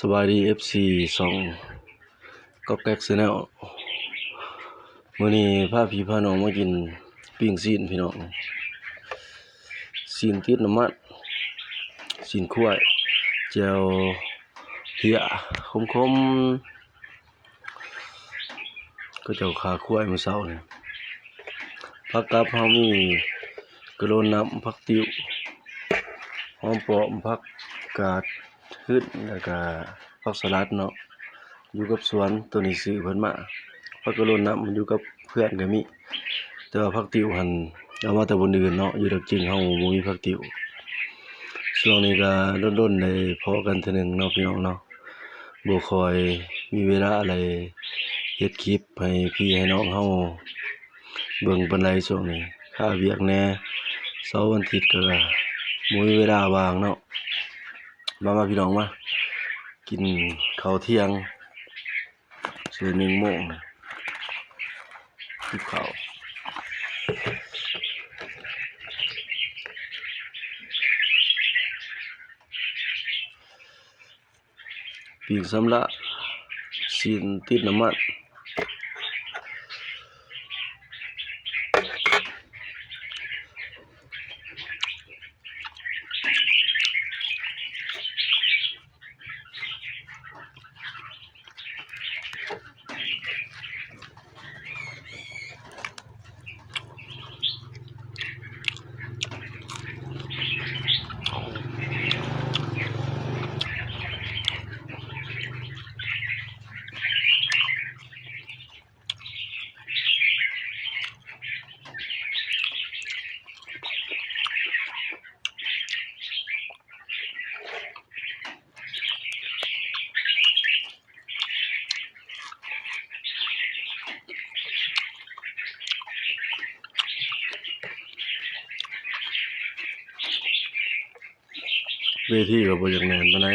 ສະບາຍດີ ເອັຟຊີ ຊ່ອງກອກແກັກແຊນແນວ ມື້ນີ້ພາພີ່ພານ້ອງມາກິນປີ້ງຊີ້ນພີ່ນ້ອງ ຊີ້ນຕິດນ້ຳມັນ ຊີ້ນຄວາຍ ແຈ່ວເພຍ ຂົມໆ ເຂົາເຈົ້າຂ້າຄວາຍມື້ເຊົ້ານີ້ ຜັກກັບເຮົາມີກະໂລນນ້ຳ ຜັກຕິ້ວ ຫອມປ້ອມ ຜັກກາດຫຶດ ແລ້ວກະຜັກສະຫຼັດເນາະ ຢູ່ກັບສວນ ໂຕນີ້ຊື້ເພິ່ນມາ ຜັກກະໂລນນ້ຳຢູ່ກັບເພື່ອນກະມີ ແຕ່ວ່າຜັກຕິ້ວຫັ້ນເອົາມາແຕ່ບ່ອນອື່ນເນາະ ຢູ່ດອກຈຶງເຮົາບໍ່ມີຜັກຕິ້ວ ຊ່ວງນີ້ກະດົນໆໄດ້ພໍ້ກັນເທື່ອໜຶ່ງເນາະ ພີ່ນ້ອງເນາະ ບໍ່ຄ່ອຍມີເວລາໄດ້ເຮັດຄລິບໃຫ້ພີ່ໃຫ້ນ້ອງເຮົາເບິ່ງປານໃດ ຊ່ວງນີ້ຄາວຽກແດ່ ເສົາວັນອາທິດກະບໍ່ມີເວລາວ່າງເນາະ ມາໆ ພີ່ນ້ອງມາ ກິນເຂົ້າທ່ຽງ ຊິໜຶ່ງໂມງ ຫິວເຂົ້າ ປີ້ງສຳລະ ຊີ້ນຕິດນ້ຳມັນ. ເວທີກໍບໍ່ຢາກແໜ້ນປານໃດ.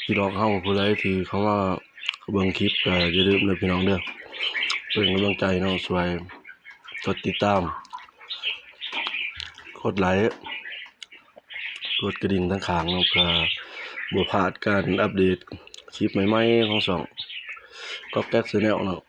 ພີ່ນ້ອງເຮົາຜູ້ໃດທີ່ເຂົ້າມາເບິ່ງຄລິບ ກໍຢ່າລືມເດີພີ່ນ້ອງເດີ ເປັນກຳລັງໃຈເນາະ ຊ່ວຍກົດຕິດຕາມ ກົດໄລ້ ກົດກະດິ່ງທາງຂ້າງເນາະ ເພື່ອບໍ່ພາດການອັບເດດຄລິບໃໝ່ໆຂອງຊ່ອງກອກແກັກແຊນແນວເນາະ.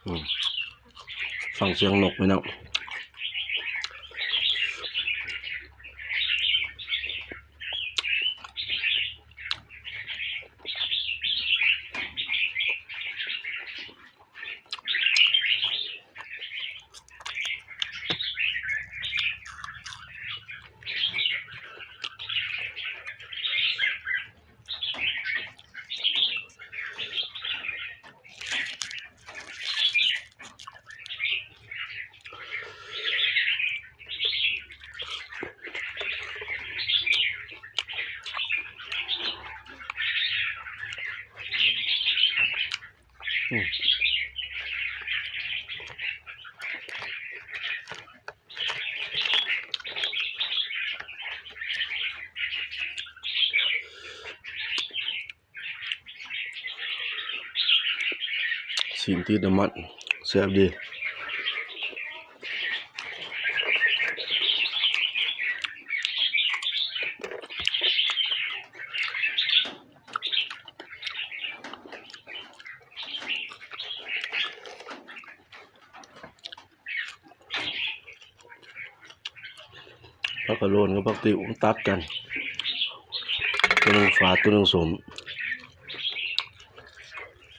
ອືມ ຟັງສຽງນົກໄປນຳ. ອືມ ຊີ້ນຕິດນ້ຳມັນ ແຊບດີ. ຜັກກະໂລນກັບຜັກຕິ້ວມັນຕັດກັນ ຕົວໜຶ່ງຝາດ ຕົວໜຶ່ງສົ້ມ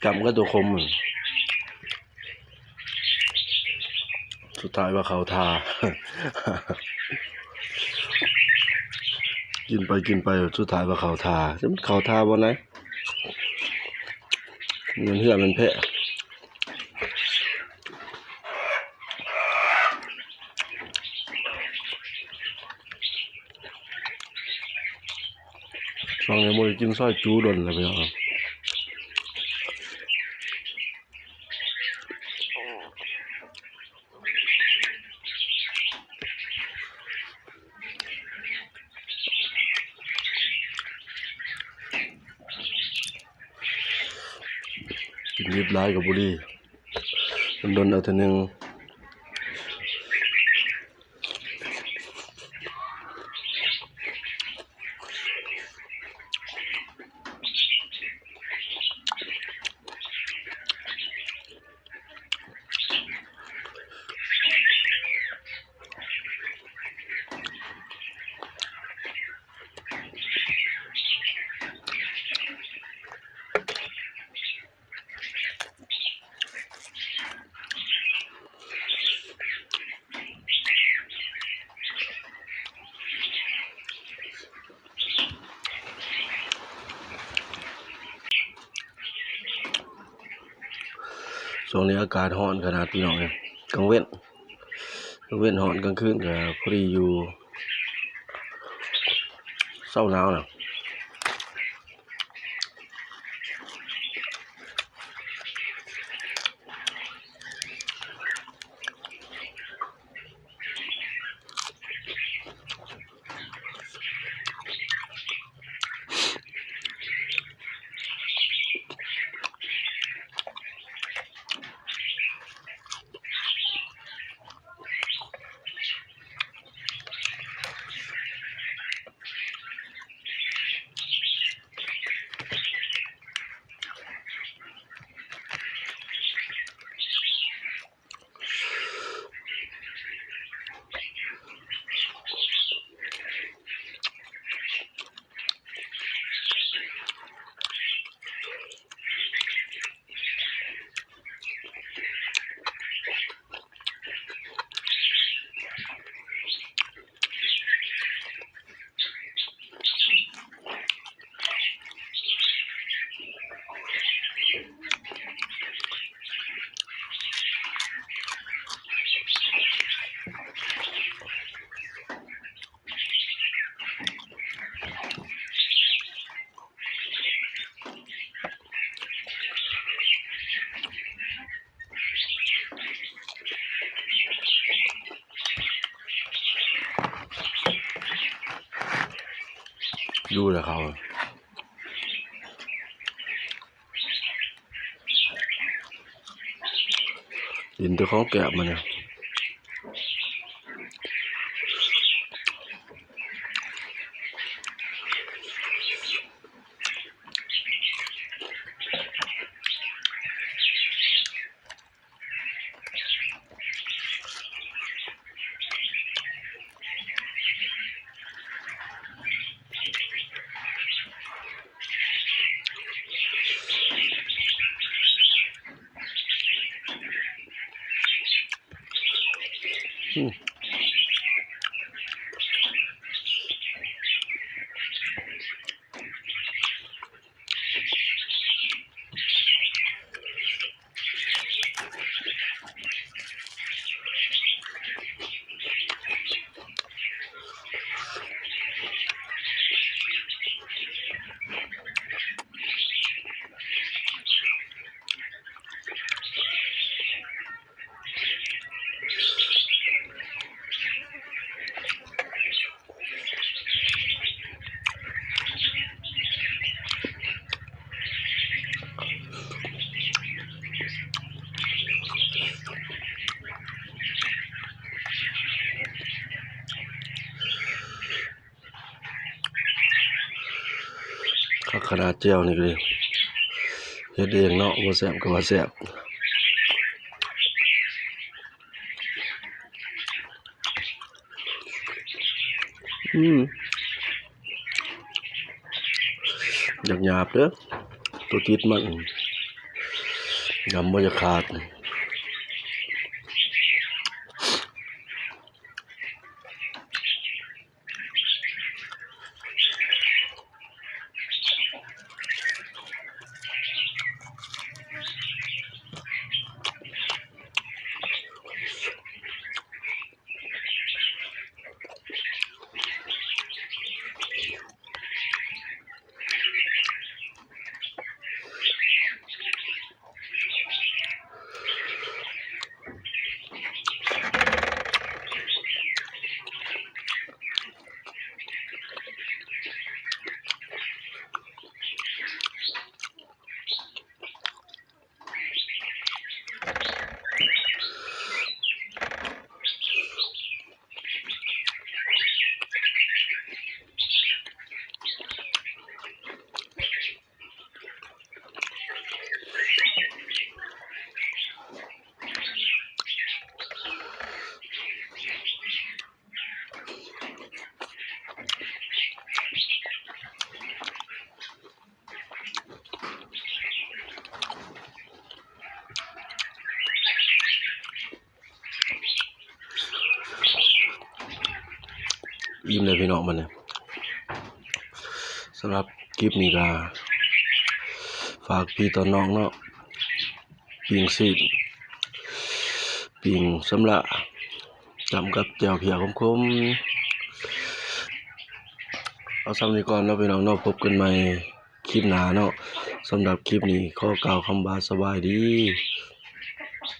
ຈ້ຳກັບຕົວຂົມ. ສຸດທ້າຍວ່າເຂົ້າທ່າ ກິນໄປກິນໄປ ສຸດທ້າຍວ່າເຂົ້າທ່າ ຈະມັນເຂົ້າທ່າບ່ອນໃດ ມັນເຫື່ອມັນແພ້. ຊ່ວງນີ້ບໍ່ໄດ້ກິນຊອຍຈູດົນແລ້ວ ພີ່ນ້ອງ. ກິນດິບຫຼາຍກໍບໍ່ດີ ດົນໆເອົາເທື່ອໜຶ່ງ. ຊ່ວງນີ້ອາກາດຮ້ອນຂະໜາດ ພີ່ນ້ອງເອີຍ ກາງເວັນ ກາງເວັນຮ້ອນ ກາງຄືນກໍພໍດີຢູ່ ເຊົາໜາວນະ. ເ ຢູ່ແລ້ວເຂົາ ກິນແຕ່ຂອງແກບມານີ້. ຄັກຂະໜາດແຈ່ວນີ້ກໍດີ ເຮັດເອງເນາະ ບໍ່ແຊບກໍວ່າແຊບ. ອືມ ຢາກຫຍາບເດີ້ ຕົວຕິດມັນ ຫຍຳບໍ່ຢາກຂາດ. ອີ່ມແລ້ວພີ່ນ້ອງ ບັດນີ້ ສຳລັບຄລິບນີ້ກໍຝາກພີ່ຕໍ່ນ້ອງເນາະ ປີ້ງຊີ້ນ ປີ້ງສຳລະ ຈ້ຳກັບແຈ່ວພຽຂົມໆ. ເອົາສ່ຳນີ້ກ່ອນເນາະພີ່ນ້ອງເນາະ ພົບກັນໃໝ່ຄລິບໜ້າເນາະ. ສຳລັບຄລິບນີ້ຂໍກ່າວຄຳວ່າສະບາຍດີ.